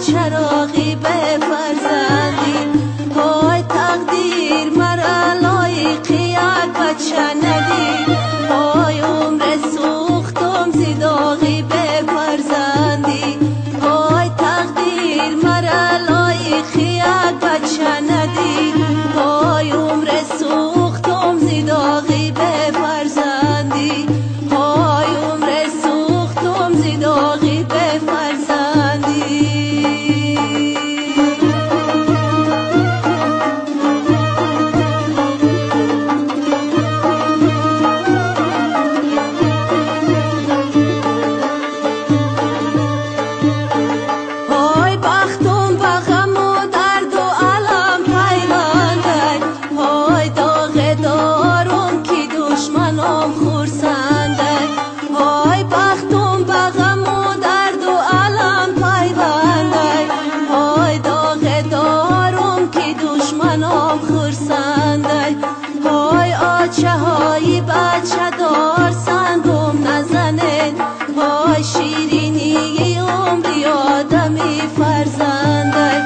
چراغی به فرزندی های تقدیر مرا لایقی یک بچه ندی های عمر سوختم زی داغی به فرزندی های تقدیر مرا لایقی یک بچه ندی های عمر سوختم زی داغی به فرزندی های عمر سوختم زی داغی به فرزندی. های بچه دار سنگم نزنه های شیرینی عمری آدمی فرزنده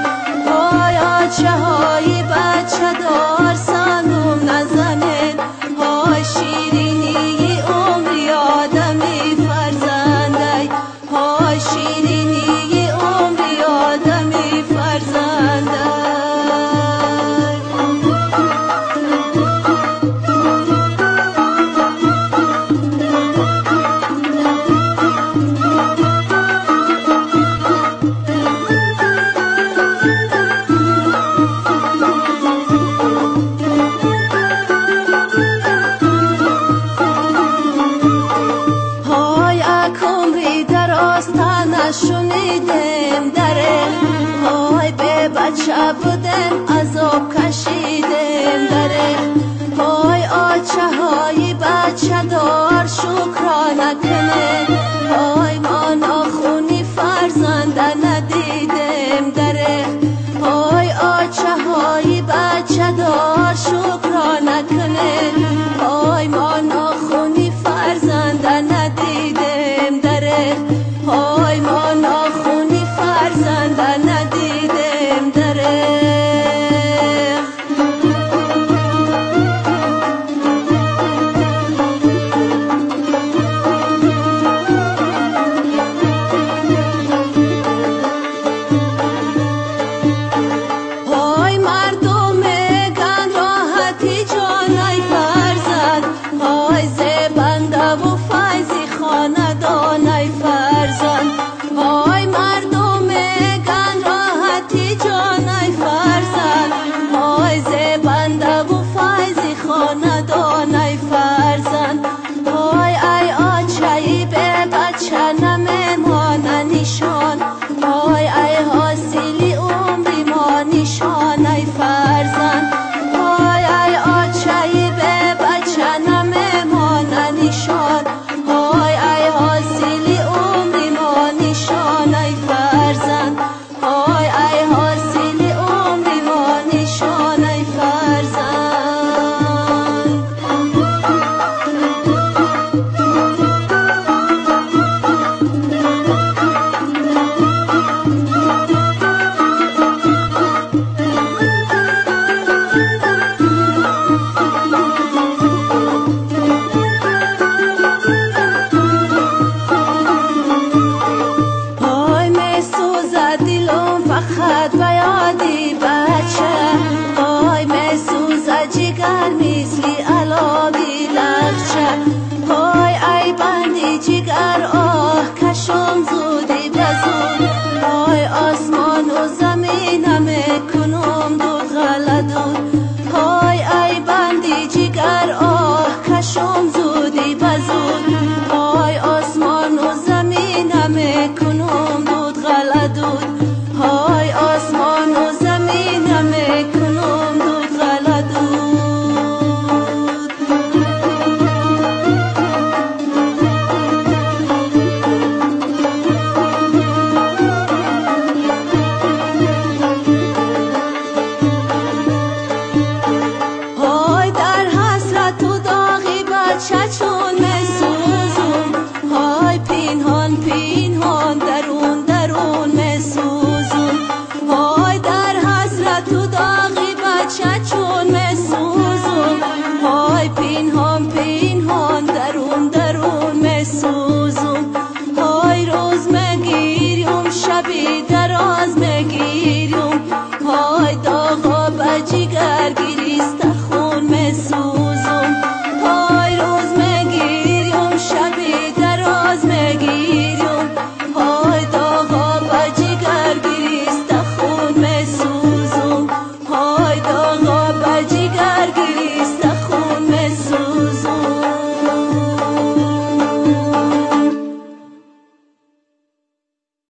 های آچه های بچه دار سنگم نزنه های شیرینی عمری آدمی فرزنده های شیرینی عمری آدمی فرزنده. شنیدم دره های به بچه بودم عذاب کشیدم دره های آچه های بچه دار شکرانه کنه های ما ناخونی فرزنده ندیدم دره های آچه های بچه دار شکرانه کنه های ما ناخونی فرزنده ندیدم دره های ما ناخونی فرزنده ندیدم دره. дуд. های آسمان و زمینم کنم دود غلا دود. های در حسرت و داغی بچه چون مسوزم، های پینهان پینهان درون درون مسوزم. های در حسرت و داغی بچه چون مسوزم، های پینهان پینهان درون درون مسوزم. های روز مگیریم شبی دراز